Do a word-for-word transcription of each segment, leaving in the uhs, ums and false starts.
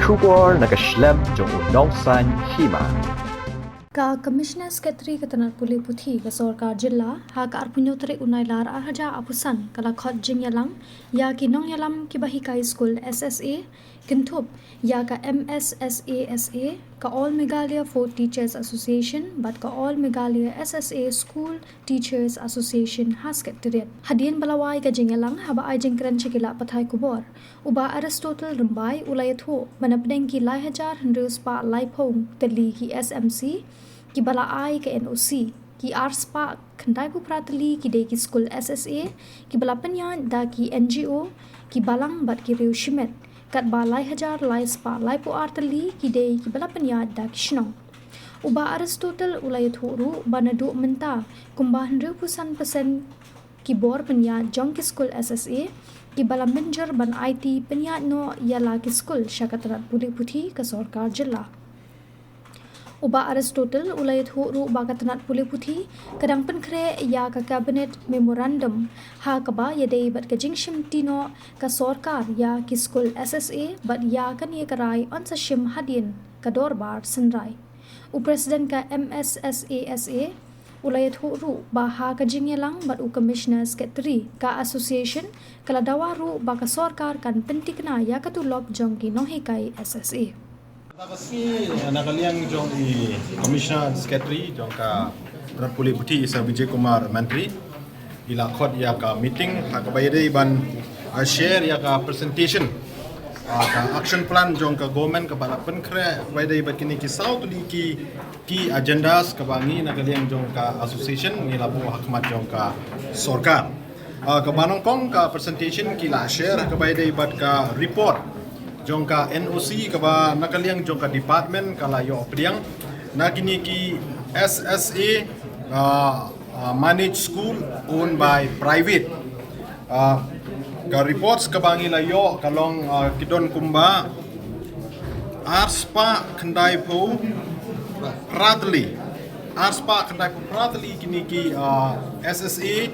Khubor na ka shlem jong u nongsan hima. Ka Commissioner Secretary ka tnat pule puthi ka sorkar jylla ha ka arphew tarik u Nailar ar hajar arphew san ka la khot jingïalang ïa ki nongïalam kiba hikai skul S S A, kynthup ïa ka M S S A S A, ka All Meghalaya Fourth Teachers Association bad ka All Meghalaya S S A School Teachers Association ha Secretariat. Hadien ba la wai ka jingïalang, haba ai jingkren sha ki lad pathai khubor, u Bah Aristotle Rymbai u la ïathuh ba na pdeng ki lai hajar hynriew spah laiphew tylli ki S M C kiba la ai ka N O C, ki ar spah khyndai phew phra tylli ki dei ki skul S S A kiba la pynïaid da ki N G O, ki balang bad ki riew shimet, katba lai hajar lai spah laiphew ar tylli ki dei kiba la pynïaid da ki shnong. U Bah Aristotle u la ïathuh ruh ba naduh mynta, kumba hynriew phew san percent ki bor pynïaid jong ki skul S S A kiba la mynjur ban aiti pynïaid noh ïa la ki skul sha ka tnat pule puthi ka sorkar jylla. U Bah Aristotle u la ïathuh ruh ba ka tnat pule puthi ka dang pynkhreh ïa ka Cabinet Memorandum ha kaba ïadei bad ka jingshimti noh ka sorkar ïa ki skul S S A bad ïa kane ka rai yn sa shim hadien ka dorbar synrai. U President ka M S S A S A u la ïathuh ruh ba ha ka jingïalang bad u Commissioner Secretary ka Association, ka la dawa ruh ba ka sorkar kan pynthikna ïa ka tulop jong ki nonghikai S S A. Ka sngi na ka liang jong i Commissioner Secretary jong ka tnat pule puthi, i Sir Vijay Kumar Mantri, i la khot ïa ka meeting ha kaba ïadei ban, ah, share ïa ka presentation, ah, ka action plan jong ka government kaba la pynkhreh kaba ïadei bad kine ki saw tylli ki, ki agendas kaba ngi na ka liang jong ka association ngi la buh ha khmat jong ka sorkar. Ah, kaba nyngkong ka presentation ki la share ha kaba ïadei bad ka report jong ka N O C kaba na ka liang jong ka department ka la ïoh pdiang na kine ki S S A, ah, ah, managed school owned by private. Ah, ka reports kaba ngi la ïoh ka long, ah, ki don kumba ar spah khyndai phew phra tylli, ar spah khyndai phew phra tylli kine ki, ah, S S A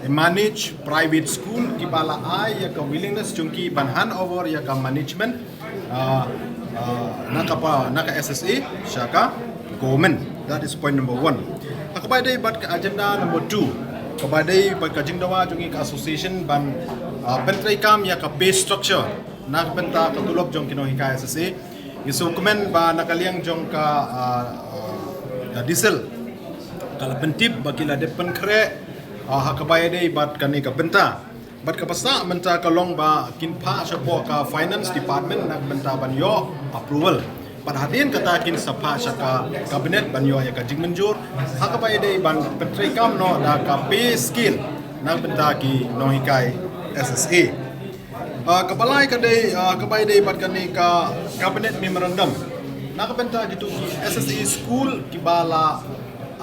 managed private school kiba la ai ïa ka willingness jong ki ban hand over ïa ka management, ah, ah, na ka pa, na ka S S A sha ka government. That is point number one. Ha kaba ïadei bad ka agenda number two, kaba ïadei bad ka jingdawa jong ngi ka association ban, ah, pyntreikam ïa ka pay structure na ka bynta ka tulop jong ki nonghikai S S A. Ngi sngewkmen ba na ka liang jong ka, ah, ah, ka D S E L ka la pyntip ba ki la dep pynkhreh, ah, ha kaba ïadei bad kane ka bynta. Bad kaba sah mynta ka long ba kin phah shapoh ka Finance Department na ka bynta ban ïoh approval. Bad hadien kata kin sa phah sha ka Cabinet ban ïoh ïa ka jingmynjur ha kaba ïadei ban pyntreikam noh da ka pay scale na ka bynta ki nonghikai S S A. Ah, kaba lai ka dei, ah, kaba ïadei bad kane ka Cabinet Memorandum na ka bynta kito ki S S A school kiba la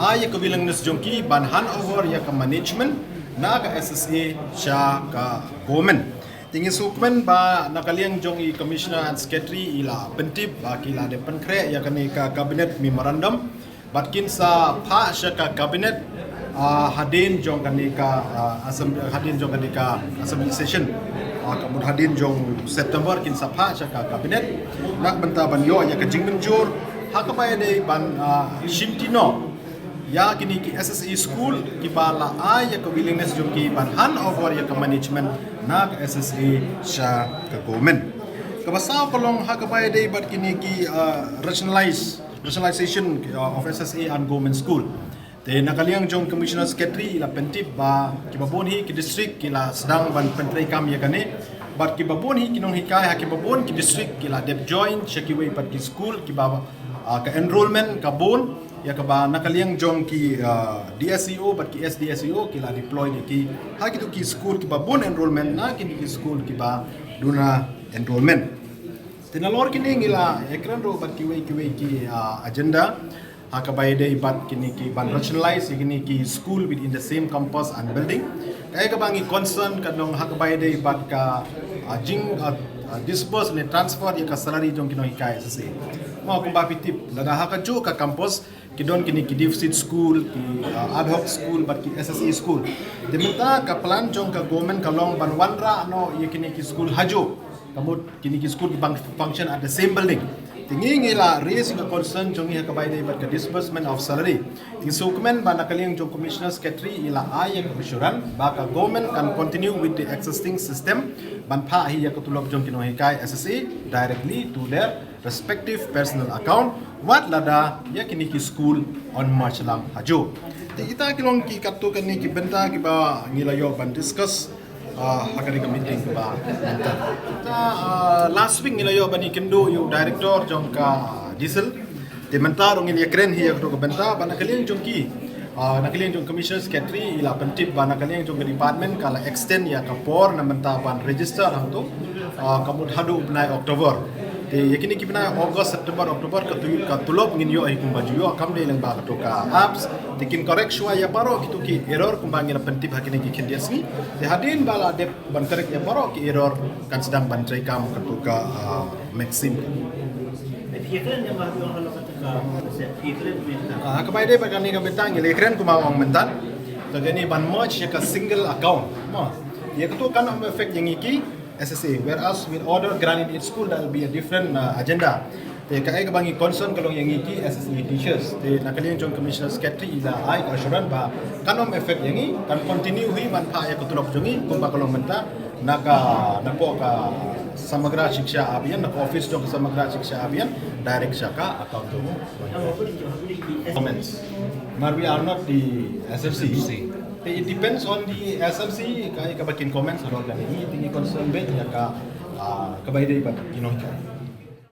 ai ïa ka willingness jong ki ban hand over ïa ka management na ka S S A sha ka government. Te ngi sngewkmen ba na ka liang jong i Commissioner and Secretary i la pyntip ba ki la dep pynkhreh ïa kane ka Cabinet Memorandum bad kin sa phah sha ka Cabinet, ah, hadien jong kane ka, ah, assembly, hadien jong kane ka assembly session, ah, ka mut hadien jong September kin sa phah sha ka Cabinet na ka bynta ban ïoh ïa ka jingmynjur ha kaba ïadei ban, ah, shimti noh ïa kine ki S S A school kiba la ai ïa ka willingness jong ki ban hand over ïa ka management na ka S S A sha ka government. Kaba saw ka long ha kaba ïadei bad kine ki, ah, rationalize, rationalization, ah, of S S A and government school. Te na ka liang jong Commissioner Secretary i la pyntip ba kiba bun hi ki district ki la sdang ban pyntreikam ïa kane. Bad kiba bun hi ki nonghikai ha kiba bun ki district ki la dep join sha kiwei pat ki school kiba, ah, ka enrollment ka bun, ïa kaba na ka liang jong ki, ah, D S E O bad ki S D S E O ki la deploy ïa ki ha kito ki school kiba bun enrollment na kine ki school kiba duna enrollment. Te nalor kine ngi la ïakren ruh bad kiwei kiwei ki, ah, agenda ha kaba ïadei bad kine ki ban rationalize ïa kine ki school within the same campus and building. Kaei kaba ngi concern ka long ha kaba ïadei bad ka, ah, jing, ah, ah, disburse ne transfer ïa ka salary jong ki nonghikai S S A. Mo kumba phi tip lada ha kajuh ka campus ki don kine ki deficit school, ki, ah, ad hoc school bad ki S S A school. Te mynta ka plan jong ka government ka long ban wanrah noh ïa kine ki school hajuh Ka mut kine ki skul ki bang function at the same building. Te ngi ngi la raise ka concern jong ngi ha kaba ïadei bad ka disbursement of salary. Te ngi sngewkmen ba na ka liang jong Commissioner Secretary i la ai ïa ka assurance ba ka government kan continue with the existing system ban phah hi ïa ka tulop jong ki nonghikai S S A directly to their respective personal account wat lada ïa kine ki skul yn march lang hajuh. Te kita ki long ki katto katne ki bynta kiba ngi la ïoh ban discuss ha kane ka meeting kaba mynta. Last week ngi la ïoh ban ïakynduh ïa u director jong ka DSIL. Te mynta ruh ngin ïakren hi ïa kato ka bynta ba na ka liang jong ki, na ka liang jong Commissioner Secretary i la pyntip ba na ka liang jong ka department ka la extend ïa ka por na mynta ban register hangto ka mut haduh u bnai October. Te ïa kine ki bnai August, September, October ka tulop ngin ïoh hi kumba ju ïoh kam dei lyngba kato ka apps. Te kin correct shuwa ïa baroh kito ki error kumba ngi la pyntip ha kine ki khyndiat sngi. Te hadien ba la dep ban correct ïa baroh ki error kan sdang ban treikam kato ka Maxim. Ha kaba ïadei bad kane ka bynta ngi la ïakren kumba ong mynta. Te kane ban merge ïa ka single account. Ïa kato kan ym affect ïa ngi ki S S A, whereas with other grant aided school that will be a different agenda. Te kaei kaba ngi concern ka long ïa ngi ki S S A teachers. Te na ka liang jong Commissioner Secretary i la ai ka assurance ba kan ym affect ïa ngi, kan continue hi ban phah ïa ka tulop jong ngi kumba ka long mynta na ka, napoh ka Samagra Shiksha Abhiyan, na ka office jong ka Samagra Shiksha Abhiyan direct sha ka account jong ngi. Comments. Mar we are not the S M C. Te it depends on the S M C kaei kaba kin comments halor kane. Ngi te ngi concern beit ïa ka kaba ïadei bad ki nonghikai.